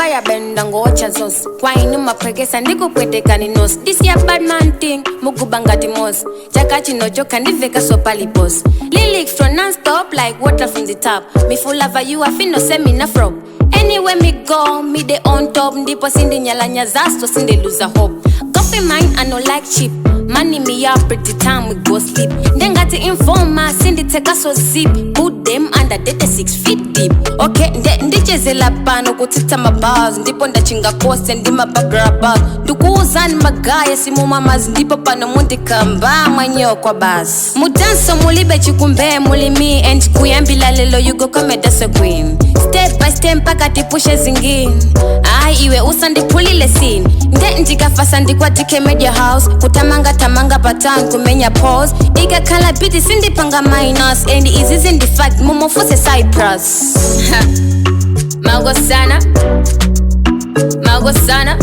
Firebend ngowacha zonse kwainu mapwekesa ndikupwetekani nosi. This ya badman thing, muguba ngati mosi. Chaka chino chokha ndiveka so palipos. Lyrics from non-stop like water from the top. Me full love you afino semi na frog. Anywhere me go, me dey on top. Ndipo sindinyalanyazaso, sindiluza hope. Coffee mine, I no like cheap. Money me up pretty time we go sleep. Ndengati informa, sinditheka so zip. Put them under data 6 feet deep. Okay, nde ndichezela pano kutsitsa mabars. Ndipo ndachinga kose ndimabagrabas. Ndikuuzani magaya simumamazi ndipo pano mundikamba mwanyewo kwa basi. Mudanso mulibe chikumbe muli me and kuyambila lelo you go come dance queen. Step by step mpaka tipushe zingine. Ayi iwe usandiphulile sini. Nde ndikafasa ndikwatike media house. Kutamanga tamanga patan kumenya pause. Ikakhala biti sindipanga minus and izi zindifact mumufuse Cyprus. Magosana. Magosana.